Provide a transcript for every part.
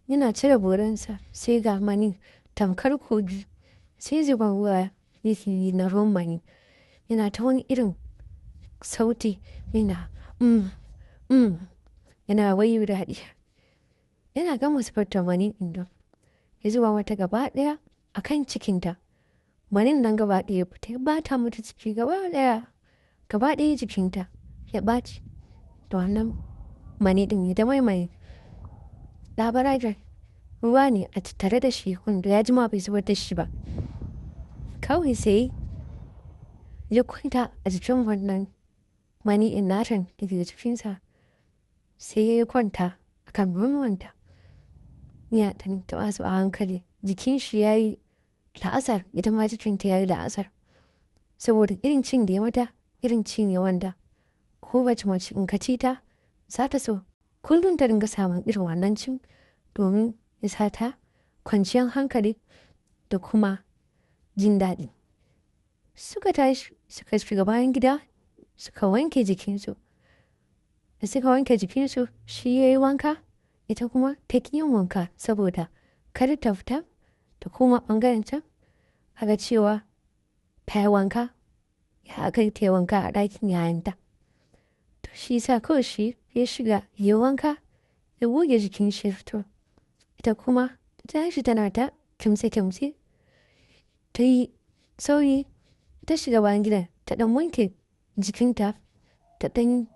Yana cire boransa sai ga mani tamkar kogi, sai zuban ruwa yake yi na ruwan mani. Yana ta wani irin sauti yana yana wayyo daɗi. Yana gama zubar da mani ɗin nan, ya zuba mata gaba ɗaya a kan cikinta. Manin nan gaba ɗaya ya fita ya ɓata mata ciki gaba ɗaya. Gaba ɗaya jikinta ya ɓaci da wannan mani ɗin ya dabaibaye. Labaragen ruwa ne a tattare da shi wanda ya jima bai zubar da shi ba. Kawai sai ya kwanta a jikin wannan mani ɗin natan da ke jikinsa. Sai ya kwanta a kan nonuwanta. Ya ɗan taɓa su a hankali. Jikin shi ya yi la'asar, ita ma jikinta ya yi la'asar. Saboda irin cin da ya mata, irin ci ne wanda kowace mace in ka ci ta, za ta so kullum ta dinga samun irin wannan cin domin ya sa ta kwanciyar hankali da kuma jin daɗi. Suka tashi suka shiga bayan gida suka wanke jikinsu. Da suka wanke jikinsu, shi ya yi wanka, ita kuma ta ƙi yin wanka saboda kar ta fita ta koma ɓangaren can a ga cewa ta yi wanka, ya aka yi ta yi wanka a ɗakin yayanta. To shi ya sa kawai shi ya shiga ya yi wanka, ya goge jikin shi ya fito. Ita kuma ta tashi tana ta kimtse-kimtse, ta yi sauri ta shiga bayan gidan ta ɗan wanke jikinta, ta ɗan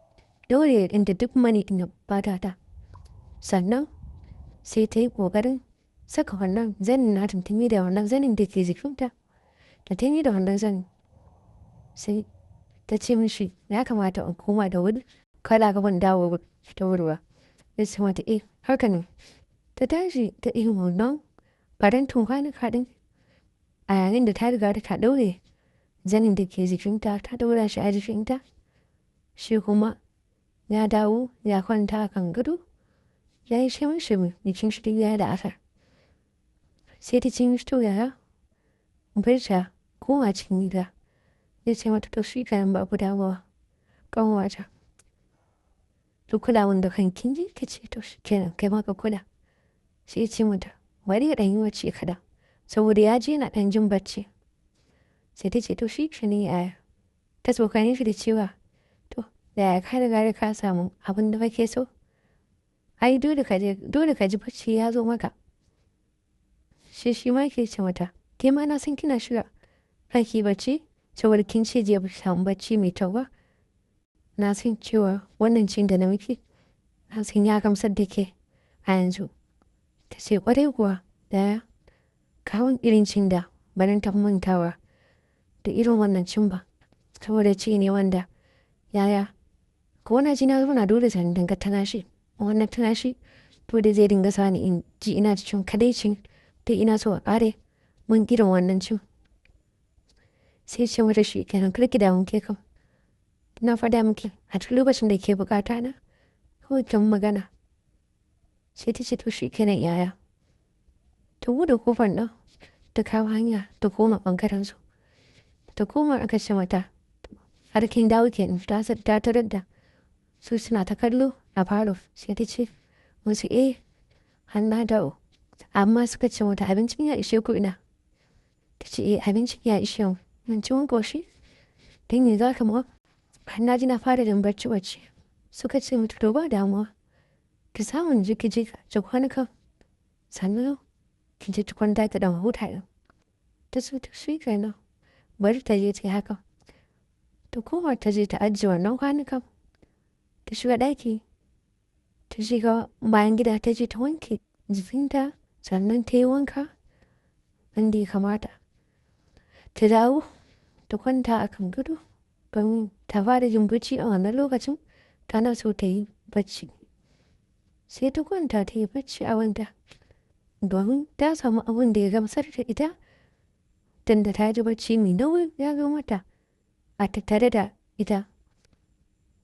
ɗaure inda duk mani ɗin ya ɓata ta. Sannan sai ta yi ƙoƙarin saka wannan zanin nata, ta maida wannan zanin da ke jikinta. Da ta maida wannan zanin, sai ta ce mishi, ya kamata in koma da wuri, kada a ga ban dawo da wuri ba. Ya ce mata, eh, haka ne. Ta tashi ta ɗibi wannan farantin kwanuka ɗin a yayin da ta riga da ta ɗaure zanin da ke jikinta, ta ɗaura shi a jikinta. Shi kuma ya dawo ya kwanta a kan gado, ya yi shimi-shimi, jikin shi duk ya yi la'asar. Sai ta ce mishi, to yaya, bari ta koma cikin gida. Ya ce mata, to shi kenan, babu damuwa, ƙanwata. Ki kula min da kanki, kin ji? Ta ce, to shi kenan, kai ma ka kula. Sai ya ce mata bari ya ɗan yi bacci kaɗan saboda ya ji yana ɗan jin bacci. Sai ta ce, to shi kenan yaya. Ta tsokane shi da cewa, to yaya, ka riga da ka samu abin da kake so? Ai dole ka je, dole ka ji bacci ya zo maka. Sai shi ma yake ce mata, ke ma na san kina shiga ɗaki bacci saboda kin ce jiya ba ki samu bacci mai kyau ba. Na san cewa wannan cin da na miki, na san ya gamsar da ke a yanzu. Ta ce, ƙwarai kuwa yaya, ka min irin cin da ba zan taɓa mantawa da irin wannan cin ba. Saboda ci ne wanda yaya, ko na ji na zauna dole sai in dinga tuna shi. Wannan tuna shi dole zai dinga sa ni in ji ina cikin kaɗaici da ina so a ƙare mun irin wannan cin. Sai ya ce mata, shi kenan, kar ki damu ke kam. Na faɗa miki, a duk lokacin da ke buƙata na, kawai ki mun magana. Sai ta ce, to shi kenan yaya. Ta buɗe ƙofar nan ta kawo hanya ta koma ɓangaren su. Ta koma aka ce mata, har kin dawo kenan? Ta tarar da su suna ta kallo a falo. Sai ta ce musu, eh, har na dawo. Amma suka ce mata, abincin ya ishe ku ina? Ta ce, eh, abincin ya ishe mu. Mun ci mun ƙoshi. Don yanzu haka ma har na ji na fara jin bacci bacci. Suka ce mata, to ba damuwa. Ki samu ki je ki kwanukan. Sannan ki je ki kwanta ki ɗan huta ɗin. Ta ce, to shi kenan. Bari ta je ta yi haka. Ta koma ta je ta ajiye wannan kwanukan. Ta shiga ɗaki. Ta shiga bayan gida ta je ta wanke jikinta sannan ta yi wanka wanda ya kamata. Ta dawo ta kwanta a kan gado domin ta fara jin bacci a wannan lokacin, tana so ta yi bacci. Sai ta kwanta ta yi bacci a wanda domin ta samu abin da ya gamsar da ita, tunda ta ji bacci mai nauyi ya zo mata a tattare da ita.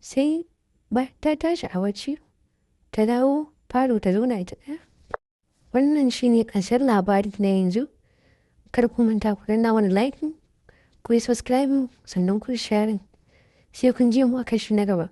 Sai bayan ta tashi a bacci, ta dawo falo ta zauna ita ɗaya. Wannan shine ƙarshen labari na yanzu. Kar ku manta ku danna mana like, ku yi subscribing, sannan ku yi sharing. Sai kun ji mu a kashi na gaba.